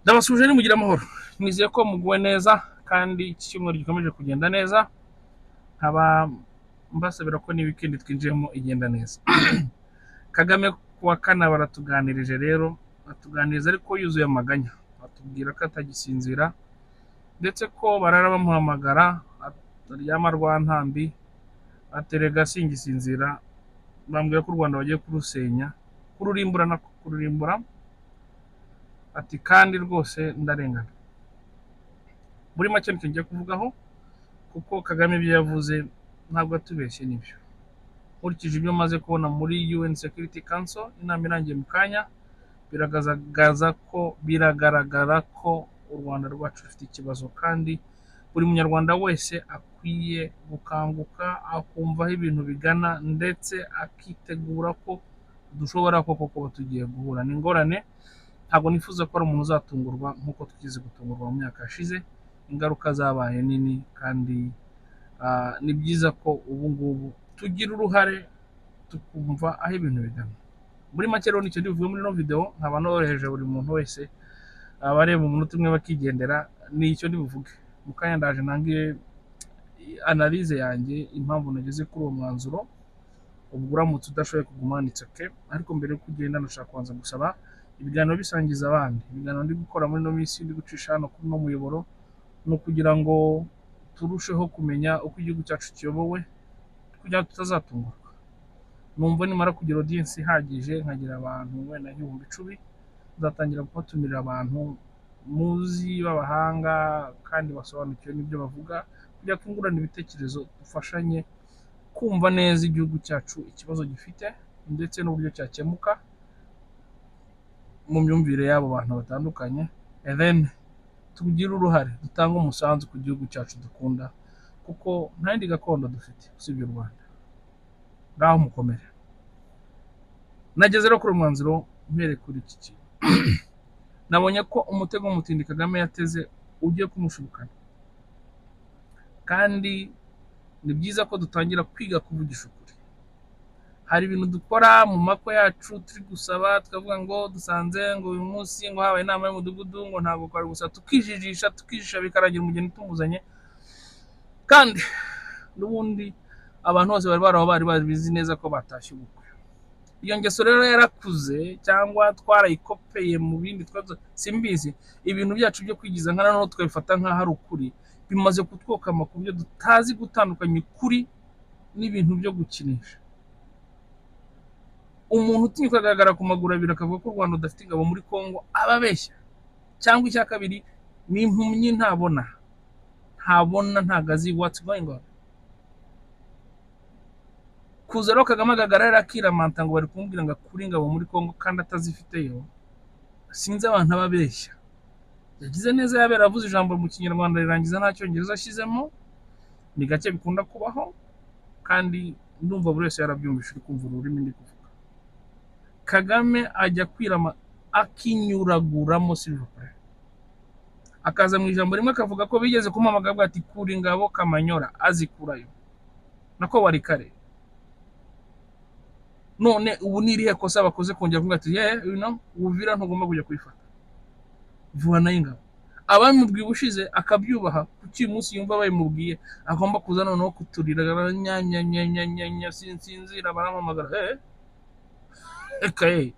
Ndabasuhuje, nimugire amahoro. Mwizeye ko muguwe neza kandi iki cyumweru gikomeje kugenda neza, nkaba mbasabira ko ni weekend twinjiyemo igenda neza. Kagame kuwa kane baratuganirije rero, atuganiriza ariko yuzuye amaganya, atubwira ko atagisinzira, ndetse ko barara bamuhamagara, aryama rwa ntambi, aterega singisinzira, bambwira ko u Rwanda bagiye kurusenya, kururimbura na kururimbura, ati kandi rwose ndarengana. Muri make nicyo ngiye kuvugaho, kuko Kagame ibyo yavuze ntabwo atubeshye, nibyo. Nkurikije ibyo maze kubona muri UN Security Council, inama irangiye mu kanya, biragaragara ko u Rwanda rwacu rufite ikibazo, kandi buri munyarwanda wese akwiye gukanguka, akumva aho ibintu bigana, ndetse akitegura ko dushobora koko kuba tugiye guhura n'ingorane. Ntabwo nifuza ko ari umuntu uzatungurwa nk'uko twigeze gutungurwa mu myaka yashize. Ingaruka zabaye nini, kandi ni byiza ko ubu ngubu tugira uruhare, tukumva aho ibintu bigana. Muri make rero nicyo ndibuvuge muri ino video, nkaba noroheje buri muntu wese abareba umunota umwe bakigendera. Ni icyo ndibuvuge mu kanya. Ndaje ntange analyse yanjye, impamvu nageze kuri uwo mwanzuro. Ubwo uramutse udashoboye kuguma, it's okay. Ariko mbere yo kugenda, ndashaka kubanza gusaba ibiganiro bisangiza abandi. Ibiganiro ndi gukora muri ino minsi, ndi gucisha hano kuri uno muyoboro, ni ukugira ngo turusheho kumenya uko igihugu cyacu kiyobowe, kugira ngo tutazatungurwa. Numva nimara kugira audience ihagije, nkagira abantu wenda nk'ibihumbi 10, nzatangira kubatumira abantu muzi b'abahanga kandi basobanukiwe n'ibyo bavuga, kugira ngo twungurane ibitekerezo, dufashanye kumva neza igihugu cyacu, ikibazo gifite ndetse n'uburyo cyakemuka mu myumvire y'abo bantu batandukanye, and then tugire uruhare, dutange umusanzu ku gihugu cyacu dukunda, kuko nta yindi gakondo dufite usibye u Rwanda. Ngaho mukomere. Nageze rero kuri uyu mwanzuro mpereye kuri iki kintu: nabonye ko umutego w'umutindi Kagame yateze ugiye kumushibukana, kandi ni byiza ko dutangira kwiga kuvugisha ukuri. Hari ibintu dukora mu makwe yacu, turi gusaba, tukavuga ngo dusanze ngo uyu munsi ngo habaye inama y'umudugudu, ngo ntabwo kwari gusa, tukijijisha, tukijijisha, bikarangira umugeni tumuzanye, kandi n'ubundi abantu bose bari bari aho bari babizi neza ko batashye ubukwe. Iyo ngeso rero yarakuze, cyangwa twarayikopeye mu bindi simbizi. Ibintu byacu byo kwigiza nkana noneho tukabifata nk'aho ari ukuri, bimaze kutwokama ku buryo tutazi gutandukanya ukuri n'ibintu byo gukinisha. Umuntu utinyuka agaragara ku maguru abiri akavuga ko u Rwanda rudafite ingabo muri Congo aba abeshya, cyangwa icya kabiri ni impumyi, ntabona, ntabona, ntabwo azi what's going on. Kuza rero Kagame agaragara akiramanta ngo bari kumubwira ngo akure ingabo muri Congo kandi atazifiteyo, sinzi abantu ababeshya. Yagize neza yabera avuze ijambo mu Kinyarwanda rirangiza nta Cyongereza ashyizemo. Ni gake bikunda kubaho, kandi ndumva buri wese yarabyumvishe uri kumva ururimi ndi kuvuga. Kagame ajya kwirama akinyuraguramo, s'il vous plaît, akaza mu ijambo rimwe akavuga ko bigeze kumuhamagara avuga ati "Kura ingabo Kamanyora", azikurayo nako wari kare. None ubu ni irihe kosa bakoze kongera kuvuga ati "Yeah, Uvira ntugomba kujya kuyifata, vanayo ingabo"? Abamubwiye ubushize akabyubaha, kuki uyu munsi yumva babimubwiye agomba kuza noneho kuturira nya nya nya nya nya nya "Sinsinzira, barampamagara"? Reka ye.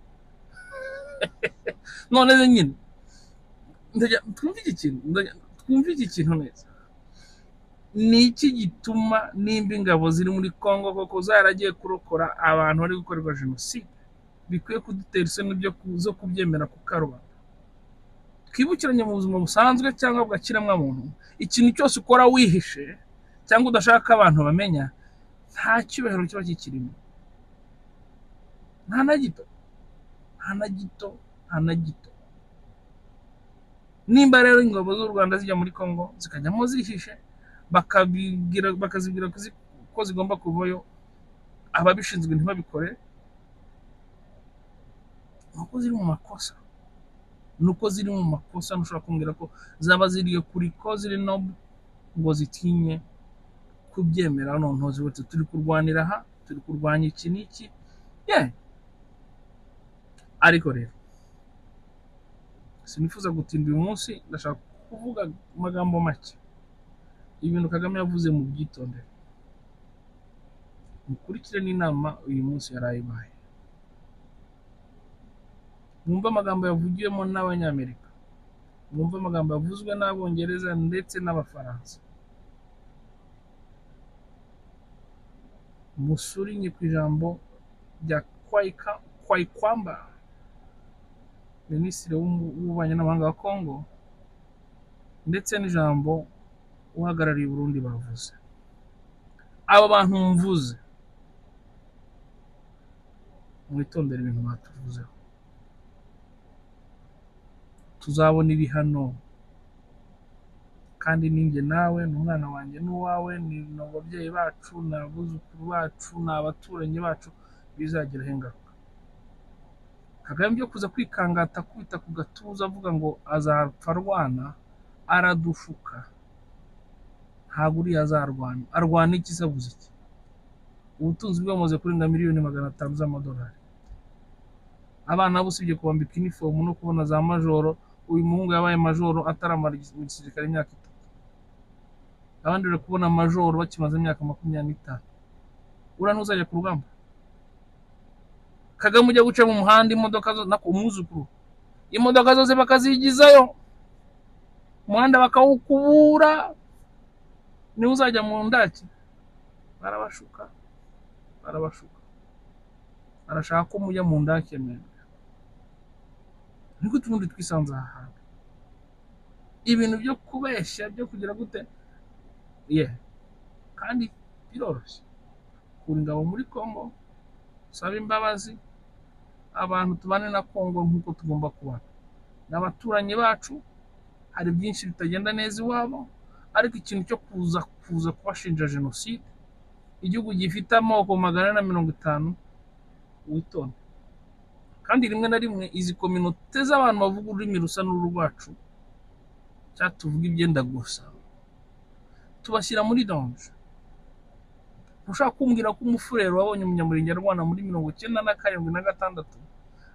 None se nyine twumve iki kintu, twumve iki kintu neza. Ni iki gituma, nimba ingabo ziri muri Congo koko zaragiye kurokora abantu bari gukorerwa jenoside, bikwiye kudutera isoni zo kubyemera ku karubanda? Twibukiranye, mu buzima busanzwe cyangwa bwa kiremwamuntu, ikintu cyose ukora wihishe cyangwa udashaka ko abantu bamenya, nta cyubahiro kiba kikirimo, nta na gito, nta na gito, nta na gito. Nimba rero ingabo z'u Rwanda zijya muri Congo, zikajyamo zihishe, bakabibwira, bakazibwira ko zigomba kuvayo, ababishinzwe ntibabikore, nuko ziri mu makosa, nuko ziri mu makosa. Ntushobora kumbwira ko zaba ziriyo kuri ko ziri no ngo zitinye kubyemera. Noneho zibutse turi kurwanira aha, turi kurwanya iki n'iki, yeah. Ariko rero Sinifuza gutinda uyu munsi, ndashaka kuvuga amagambo make. Ibintu Kagame yavuze mu byitondere, mukurikire n'inama uyu munsi yaraye ibaye, mwumve amagambo yavugiwemo n'Abanyamerika, mwumve amagambo yavuzwe n'Abongereza ndetse n'Abafaransa, musurinye ku ijambo rya Kayikwamba, Minisitiri w'Ububanyi n'Amahanga wa Congo, ndetse n'ijambo uhagarariye Burundi bavuze. Aba bantu mvuze, mwitondere ibintu batuvuzeho. Tuzabona ibihano, kandi ninjye nawe, ni umwana wanjye n'uwawe, ni ababyeyi bacu, ni abuzukuru bacu, ni abaturanyi bacu bizagiraho ingaruka. Kagame byo kuza kwikangata akubita ku gatuza avuga ngo azapfa arwana, aradushuka. Ntabwo uriya azarwana. Arwana iki se? Abuze iki? Ubutunzi bwe bumaze kurenga miliyoni 500 z'amadolari. Abana bo usibye kubambika inifomu no kubona za majoro, uyu muhungu yabaye majoro ataramara mu gisirikare imyaka 3. Abandi bari kubona majoro bakimaze imyaka 25. Uriya ntuzajya ku rugamba. Kagame ujya guca mu muhanda, imodoka zo, nako umwuzukuru, imodoka zose bakazigizayo, umuhanda bakawukubura, niwe uzajya mu ndaki? Barabashuka, barabashuka. Barashaka ko mujya mu ndake mwebwe. Niko utundi twisanze aha hantu, ibintu byo kubeshya, byo kugira gute ye. Kandi biroroshye: kura ingabo muri Congo, saba imbabazi abantu, tubane na Congo nk'uko tugomba kubana n'abaturanyi bacu. Hari byinshi bitagenda neza iwabo, ariko ikintu cyo kuza kubashinja jenoside, igihugu gifite amoko 450, witonde. Kandi rimwe na rimwe izi communauté z'abantu bavuga ururimi rusa n'uru rwacu, cyangwa tuvuga ibyenda gusa, tubashyira muri danger. Ntushobora kumbwira ko Umufurero wabonye Umunyamurenge arwana muri 97 na 6,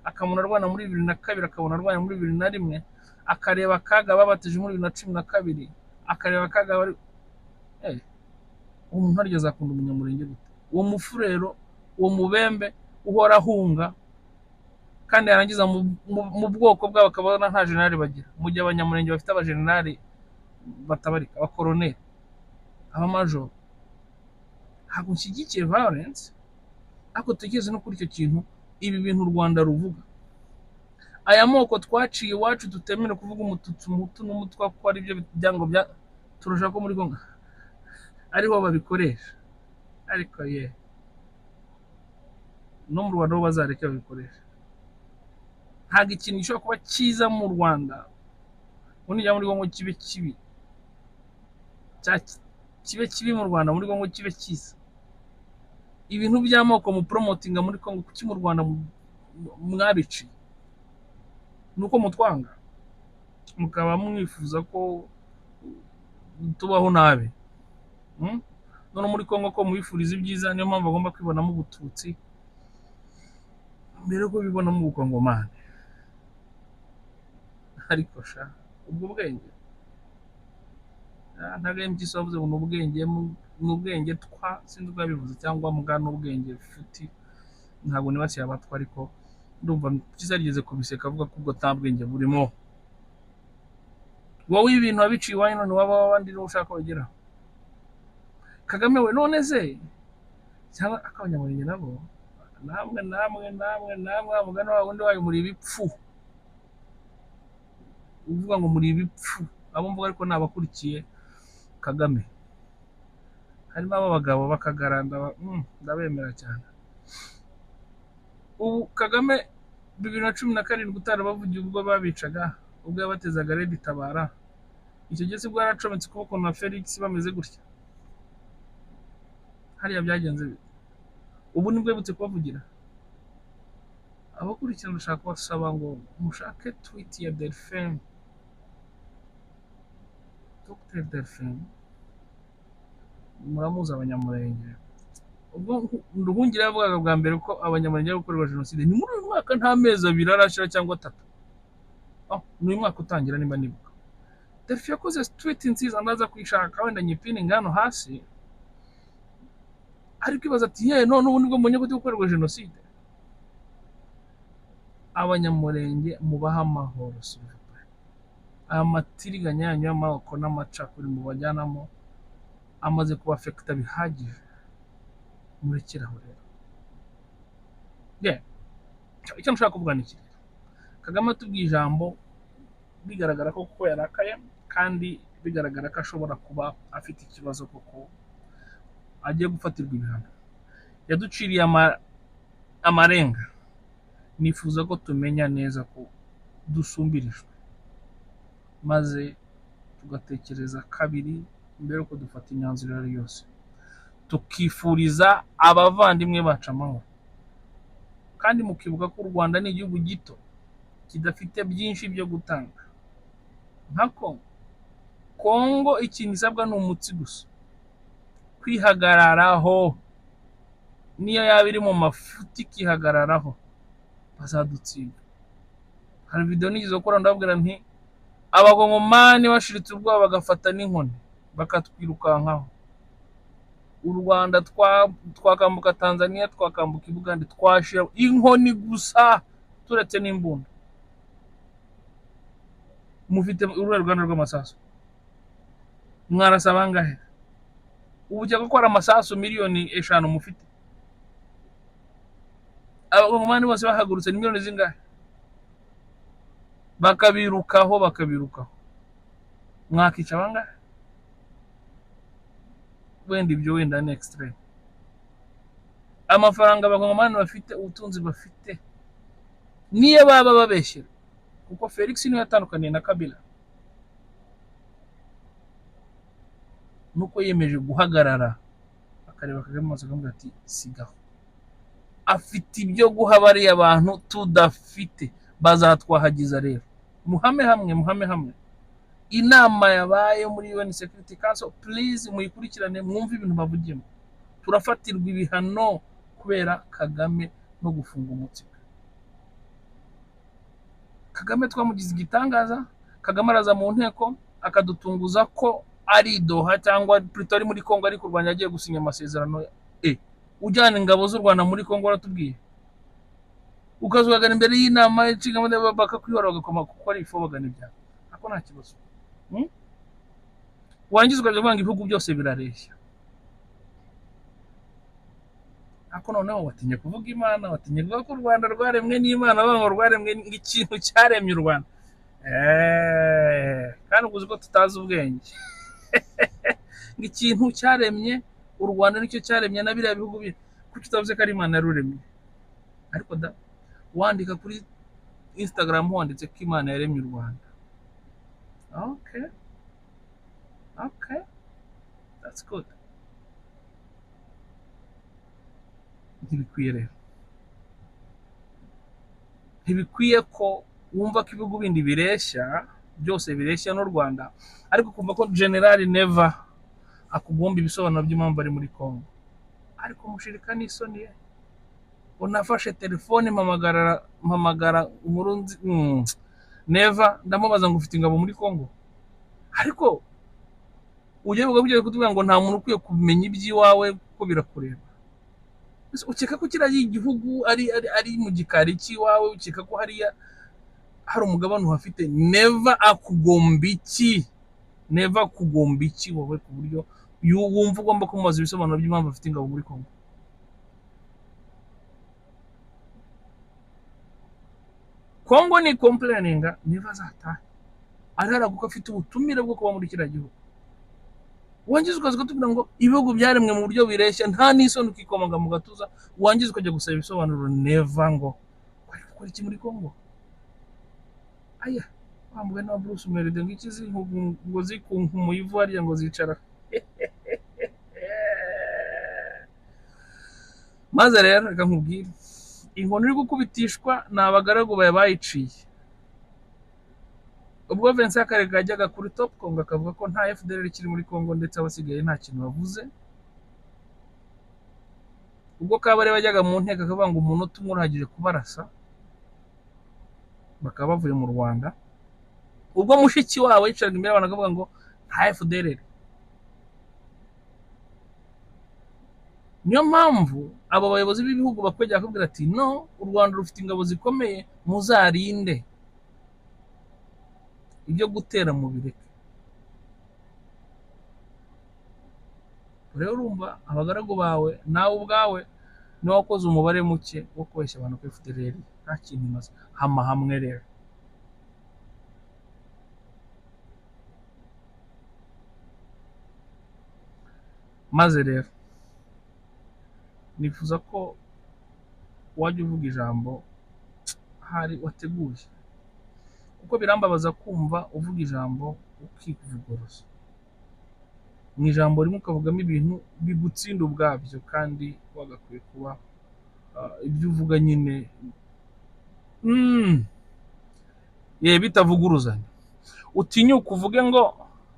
akabona arwana muri 2002, akabona arwana muri 2001, akareba akaga babateje muri 2012, akareba akaga bari, uwo muntu harya azakunda Umunyamurenge gute? Uwo Mufurero, uwo Mubembe uhora ahunga, kandi yarangiza mu bwoko bwabo akabona nta generali bagira, mu gihe Abanyamurenge bafite abajenerali batabarika, abakoroneri, abamajoro. Ntabwo nshyigikiye violence, ariko tugeze no kuri icyo kintu. Ibi bintu u Rwanda ruvuga, aya moko twaciye iwacu, tutemerewe kuvuga Umututsi, Umuhutu n'Umutwa, ko ari byo byango bya turashaka ko muri Kongo ariho babikoresha. Ariko ye, no mu Rwanda ho bazareke babikoresha. Ntabwo ikintu gishobora kuba cyiza mu Rwanda ngo nijya muri Kongo kibe kibi, kibe kibi mu Rwanda, muri Kongo kibe cyiza. Ibintu by'amoko mu promotinga muri Kongo, kuki mu Rwanda mwabiciye? Ni uko mutwanga, mukaba mwifuza ko tubaho nabi? None muri Kongo ko mubifuriza ibyiza, niyo mpamvu bagomba kwibonamo Ubututsi mbere yuko bibonamo Ubukongomani. Ariko sha, ubwo bwenge, ntabwo MTC wavuze ngo ni ubwenge, ni ubwenge twa, sinzi uko yabivuze, cyangwa mbwa n'ubwenge futi. Ntabwo nibasiye Abatwa, ariko ndumva Mpyisi yarigeze kubiseka avuga ko ubwo nta bwenge burimo. Wowe ibintu wabiciye iwanyu, none waba w'abandi niwo ushaka wageraho. Kagame we, none se cyangwa ak'Abanyamurenge nabo, namwe namwe namwe namwe, wa mugani wa wundi wayo, muri ibipfu. Uvuga ngo muri ibipfu, abo mvuga ariko ni abakurikiye Kagame, harimo abo bagabo bakagaranda, ndabemera cyane. Ubu Kagame 2017 utarabavugiye ubwo babicaga, ubwo yabatezaga RED Tabara, icyo gihe sibwo yaracometse ukuboko na Felix bameze gutya hariya? Byagenze bite? Ubu nibwo yibutse kubavugira? Abakurikirana, ndashaka kubasaba ngo mushake tweet ya Delphin, Dr Delphin. Muramuzi, Abanyamurenge. Ubwo Nduhungire yavugaga bwa mbere ko Abanyamurenge bari gukorerwa jenoside, ni muri uyu mwaka, nta mezi 2 arashira cyangwa 3. Oh, ni uyu mwaka utangira nimba nibuka. Delphin yakoze tweet nziza, ndaza kuyishaka wenda nyipininga hano hasi. Ari kwibaza ati: "Ye, none ubu nibwo mbonye ko turi gukorerwa jenoside." Abanyamurenge mubahe amahoro, s'il vous plaît. Aya matiriganya yanyu y'amoko n'amacakubiri mubajyanamo amaze kubafekita bihagije, murekere aho rero. Yeah. Icyo nshaka kuvuga ni iki rero: Kagame atubwiye ijambo bigaragara ko kuko yarakaye, kandi bigaragara ko ashobora kuba afite ikibazo koko, agiye gufatirwa ibihano. Yaduciriye amarenga. Nifuza ko tumenya neza ko dusumbirijwe, maze tugatekereza kabiri mbere yuko dufata imyanzuro iyo ari yo yose, tukifuriza abavandimwe bacu amahoro, kandi mukibuka ko u Rwanda ni igihugu gito kidafite byinshi byo gutanga nka Kongo. Kongo ikintu isabwa ni umutsi gusa, kwihagararaho, niyo yaba iri mu mafuti ikihagararaho, bazadutsinda. Hari video nigeze gukora, ndababwira nti: "Abakongomani bashiritse ubwoba bagafata n'inkoni bakatwirukankaho, u Rwanda twakambuka Tanzania, twakambuka i Bugande, twashira inkoni gusa, turetse n'imbunda. Mufite uruhe ruganda rw'amasasu? Mwarasa bangahe? Ubu ukeka ko hari amasasu 5 miliyoni mufite? Abakongomani bose bahagurutse ni miliyoni zingahe? Bakabirukaho, bakabirukaho, mwakica bangahe?" Wenda ibyo wenda ni extreme. Amafaranga abakongomani bafite, ubutunzi bafite, niyo baba babeshyera, kuko Felix niwe yatandukaniye na Kabila, nuko yiyemeje guhagarara akareba Kagame mu maso, akamubwira ati: "Sigaho." Afite ibyo guha bariya bantu tudafite, bazatwahagiza. Rero muhame hamwe, muhame hamwe. Inama yabaye muri UN Security Council, please muyikurikirane, mwumve ibintu bavugiyemo. Turafatirwa ibihano kubera Kagame no gufunga umutsi we. Kagame twamugize igitangaza. Kagame araza mu nteko akadutunguza ko ari i Doha, cyangwa plutôt ari muri Kongo, ari kurwanya, agiye gusinya amasezerano. Ujyana ingabo z'u Rwanda muri Kongo, waratubwiye, ukazuhagana imbere y'inama nshingamategeko, bakakwihora, bagakoma kuko ari ifobagana ibyawe, ako nta kibazo. Warangiza ukajya kuvuga ngo ibihugu byose birareshya. Ariko noneho watinye kuvuga Imana, watinye kuvuga ko u Rwanda rwaremwe n'Imana, bavuga ngo rwaremwe nk'ikintu cyaremye u Rwanda. Kandi uzi ko tutazi ubwenge, ngo ikintu cyaremye u Rwanda nicyo cyaremye na biriya bihugu bindi. Kuki utavuze ko ari Imana yaruremye? Ariko da, wandika kuri Instagram wanditse ko Imana yaremye u Rwanda. Okay, that's good. Ntibikwiye rero, ntibikwiye ko wumva ko ibihugu bindi bireshya, byose bireshya n'u Rwanda, ariko kumva ko General Neva akugomba ibisobanuro by'impamvu ari muri Congo. Ariko mushirika n'isoni ye, unafashe telefone mpamagara Nkurunzi, Neva, ndamubaza ngo: "Ufite ingabo muri Congo?" Ariko ujye ugiye kutubwira ngo nta muntu ukwiye kumenya iby'iwawe kuko birakureba. Ese ukeka ko kiriya igihugu ari mu gikari cy'iwawe? Ukeka ko hariya hari umugabane uhafite? Neva akugomba iki? Neva akugomba iki wowe, ku buryo wumva ugomba kumubaza ibisobanuro by'impamvu afite ingabo muri Congo? Congo ni complaininga, Neva azatahe arara, kuko afite ubutumire bwo kuba muri kiriya gihugu. Wangiza ukaza ukatubwira ngo ibihugu byaremwe mu buryo bireshya, nta n'isoni, ukikomanga mu gatuza, wangiza ukajya gusaba ibisobanuro Neva ngo wari gukora iki muri Congo. Aya wa mugani wa Bruce Melody ngo iki ngo zikunkumuye ivu hariya ngo zicara. Maze rero reka nkubwire, inkoni uri gukubitishwa ni abagaragu bawe bayiciye. Ubwo Vincent Karega yajyaga kuri Top Congo akavuga ko nta FDLR ikiri muri Congo, ndetse abasigaye nta kintu bavuze, ubwo Kabarebe yajyaga mu nteko akavuga ngo umunota umwe urahagije kubarasa bakaba bavuye mu Rwanda, Ubwo mushiki wabo yicaraga imbere y'abantu akavuga ngo nta FDLR. Niyo mpamvu abo bayobozi b'ibihugu bakwegera bakabwira ati: "No, u Rwanda rufite ingabo zikomeye, muzarinde, ibyo gutera mubireke." Rero urumva abagaragu bawe, nawe ubwawe niwe wakoze umubare muke wo kubeshya abantu ko FDLR nta kintu imaze. Hama hamwe rero maze rero nifuza ko wajya uvuga ijambo hari wateguye, kuko birambabaza kumva uvuga ijambo ukivuguruza mu ijambo rimwe, ukavugamo ibintu bigutsinda ubwabyo, kandi wagakwiye kuba ibyo uvuga nyine ye bitavuguruzanya. Utinyuka uvuge ngo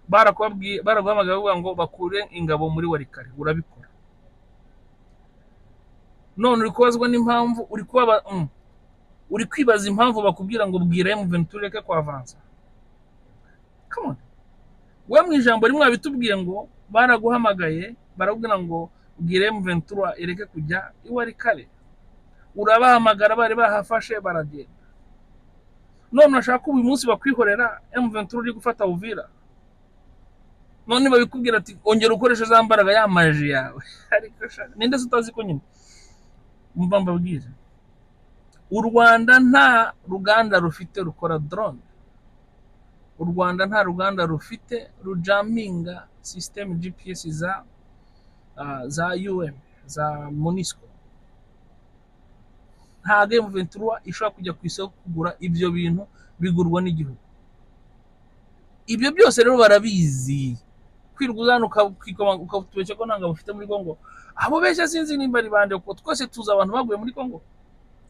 barakubabwiye, baraguhamagaye bavuga ngo bakure ingabo muri Walikale, urabikora. None uri kubazwa n'impamvu uri kubaba, uri kwibaza impamvu bakubwira ngo bwira M23 reke kwavansa. Come on, we mu ijambo rimwe wabitubwiye ngo baraguhamagaye barakubwira ngo bwira M23 ireke kujya i Walikale, urabahamagara, bari bahafashe baragenda. None urashaka ko uyu munsi bakwihorera M23 uri gufata Uvira? None babikubwira ati ongera ukoreshe za mbaraga, ya maji yawe. Ariko sha, ninde se utazi ko nyine mva mbabwire, u Rwanda nta ruganda rufite rukora drone, u Rwanda nta ruganda rufite rujaminga system GPS za UN, za MONUSCO. Ntabwo M23 ishobora kujya ku isoko kugura ibyo bintu, bigurwa n'igihugu. Ibyo byose rero barabizi. Kwirirwa uza hano ukatubeshya ko nta ngabo ufite muri Congo, abo beshya sinzi nimba ari bande, kuko twese tuzi abantu baguye muri Congo,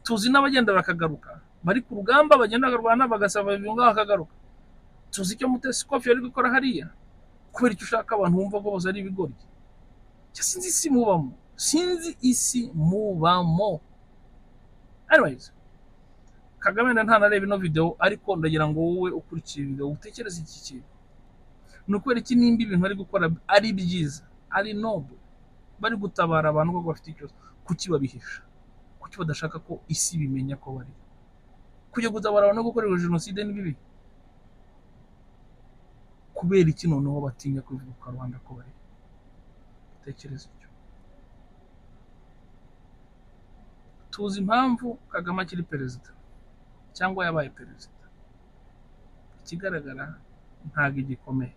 tuzi n'abagenda bakagaruka bari ku rugamba, bagenda bakarwana bagasaba ibintu bakagaruka. Tuzi icyo Mutesi Kofi ari gukora hariya. Kubera icyo ushaka abantu bumva ko bose ari ibigoryi? Cyo sinzi isi mubamo, sinzi isi mubamo. Anyways, Kagame na ntanareba ino video, ariko ndagira ngo wowe ukurikiye video utekereze iki kintu: ni ukubera iki, nimba ibintu bari gukora ari byiza, ari noble, bari gutabara abantu ko bafite ikibazo, kuki babihisha? Kuki badashaka ko isi bimenya ko bari kujya gutabara abantu no gukorerwa jenoside? Ni bibi kubera iki noneho batinya kubivuga ku karubanda ko bari? Tekereza icyo. Tuzi impamvu Kagame akiri perezida cyangwa yabaye perezida. Ikigaragara ntabwo igikomeye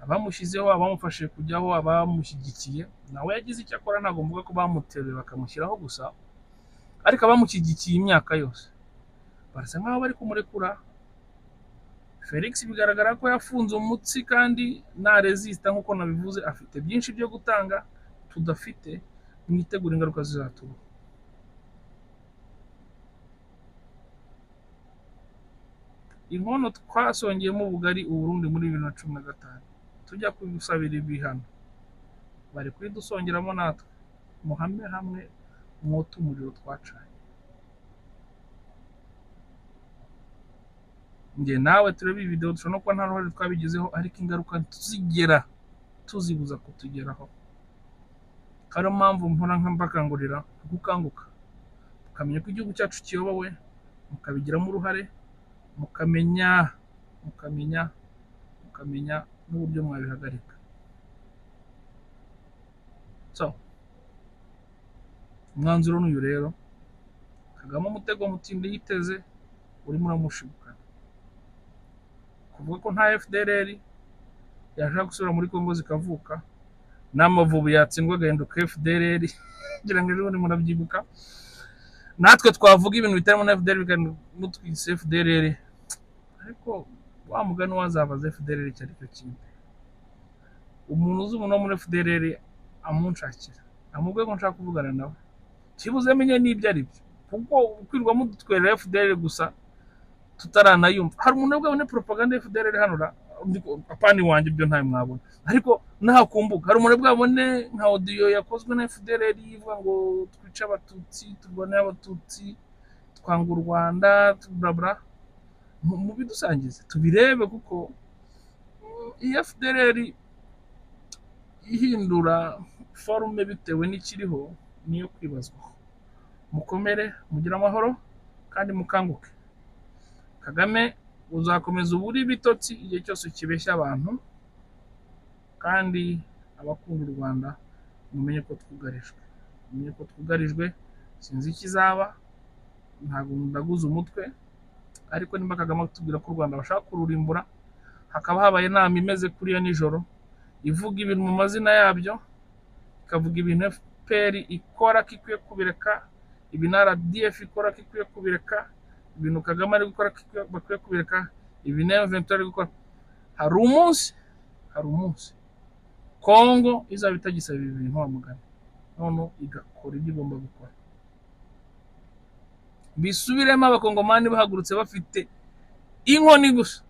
abamushyizeho, abamufashije kujyaho, abamushyigikiye. Nawe yagize icyo akora, ntabwo mvuga ko bamuteruye bakamushyiraho gusa, ariko abamushyigikiye imyaka yose barasa nkaho bari kumurekura. Felix bigaragara ko yafunze umutsi kandi naresista, nk'uko nabivuze, afite byinshi byo gutanga tudafite. Mwitegure ingaruka zizatubaho. Inkono twasongeyemo ubugari Uburundi muri 2015 tujya kubusabira ibihano, bari kuyidusongeramo natwe. Muhame hamwe mwote umuriro twacanye. Njye nawe turebe iyi video, dushobora no kuba nta ruhare twabigizeho, ariko ingaruka tuzigera tuzibuza kutugeraho. Ariyo mpamvu mpora mbakangurira gukanguka, mukamenya ko igihugu cyacu kiyobowe, mukabigiramo uruhare, mukamenya n'uburyo mwabihagarika. So umwanzuro ni uyu rero: Kagame umutego mutindi yiteze urimo uramushibukana. Kuvuga ko nta FDLR yashaka gusubira muri Congo zikavuka, n'Amavubi yatsindwa agahinduka FDLR, ngira ngo ejo bundi murabyibuka, natwe twavuga ibintu bitarimo na FDLR bikamutwise FDLR. Ariko wa mugani wazabaza FDLR icyo ari cyo kintu, umuntu uzi umuntu wo muri FDLR amunshakira, amubwiye ko nshaka kuvugana nawe, kibuze menye n'ibyo ari byo, kuko kwirwa mudutwerera FDLR gusa tutaranayumva. Hari umuntu wabone propaganda ya FDLR hano ra? Apana iwanjye, ibyo ntayo mwabona, ariko nahakumbuka hari umuntu bwabone nka audio yakozwe na FDLR ivuga ngo twice Abatutsi, turwane Abatutsi, twanga u Rwanda, bla bla. Mubidusangize tubirebe, kuko iyi FDLR ihindura forme bitewe n'ikiriho niyo kwibazwaho. Mukomere, mugire amahoro kandi mukanguke. Kagame, uzakomeza ubure ibitotsi igihe cyose ukibeshya abantu. Kandi abakunda u Rwanda, mumenye ko twugarijwe, mumenye ko twugarijwe. Sinzi ikizaba, ntabwo ndaguza umutwe, ariko nimba Kagame atubwira ko u Rwanda bashaka kururimbura, hakaba habaye inama imeze kuriya nijoro, ivuga ibintu mu mazina yabyo, ikavuga ibintu FPR ikora ko ikwiye kubireka, ibintu RDF ikora ko ikwiye kubireka, ibintu Kagame ari gukora ko bakwiye kubireka, ibintu M23 ari gukora, hari umunsi Kongo izaba itagisaba ibi bintu wa mugani, none igakora ibyo igomba gukora. Bisubiremo, Abakongomani bahagurutse bafite inkoni gusa,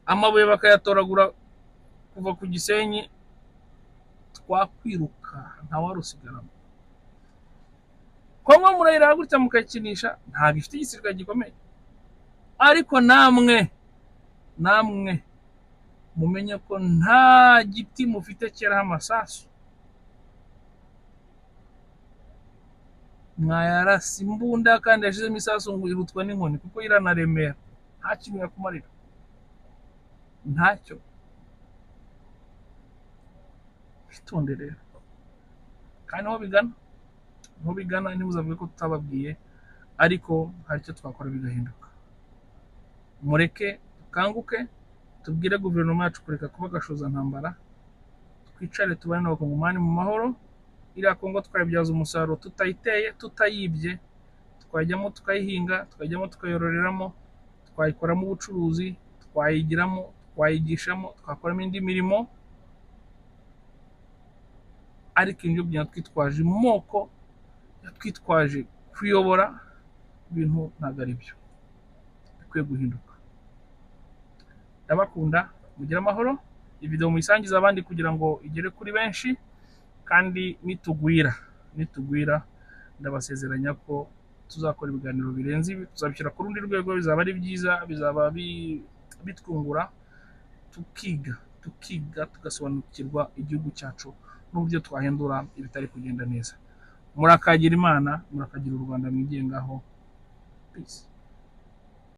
amabuye bakayatoragura kuva ku Gisenyi, twakwiruka ntawarusigaramo. Kongo murayiraba gutya mukayikinisha, ntabwo ifite igisirikare gikomeye, ariko namwe mumenye ko nta giti mufite cyeraho amasasu. Mwayarasa imbunda kandi yashizemo isasu ngo irutwa n'inkoni, kuko iranaremera, nta kintu yakumarira, ntacyo. Witonde rero. Kandi niho bigana, ntimuzavuge ko tutababwiye, ariko hari icyo twakora bigahinduka. Mureke dukanguke, tubwire guverinoma yacu kureka kuba gashozantambara, twicare tubane n'Abakongomani mu mahoro. Iriya Kongo twayibyaza umusaruro tutayiteye, tutayibye. Twajyamo tukayihinga, twajyamo tukayororeramo, twayikoramo ubucuruzi, twayigiramo, twayigishamo, twakoramo indi mirimo. Ariko ibyo kugenda twitwaje amoko, twitwaje kuyobora ibintu, ntabwo ari byo, bikwiye guhinduka. Ndabakunda, mugire amahoro. Iyi video muyisangize abandi kugira ngo igere kuri benshi. Kandi nitugwira, ndabasezeranya ko tuzakora ibiganiro birenze ibi, tuzabishyira ku rundi rwego, bizaba ari byiza, bizaba bitwungura, tukiga tugasobanukirwa igihugu cyacu n'uburyo twahindura ibitari kugenda neza. Murakagira Imana, murakagira u Rwanda mwigengaho. Peace.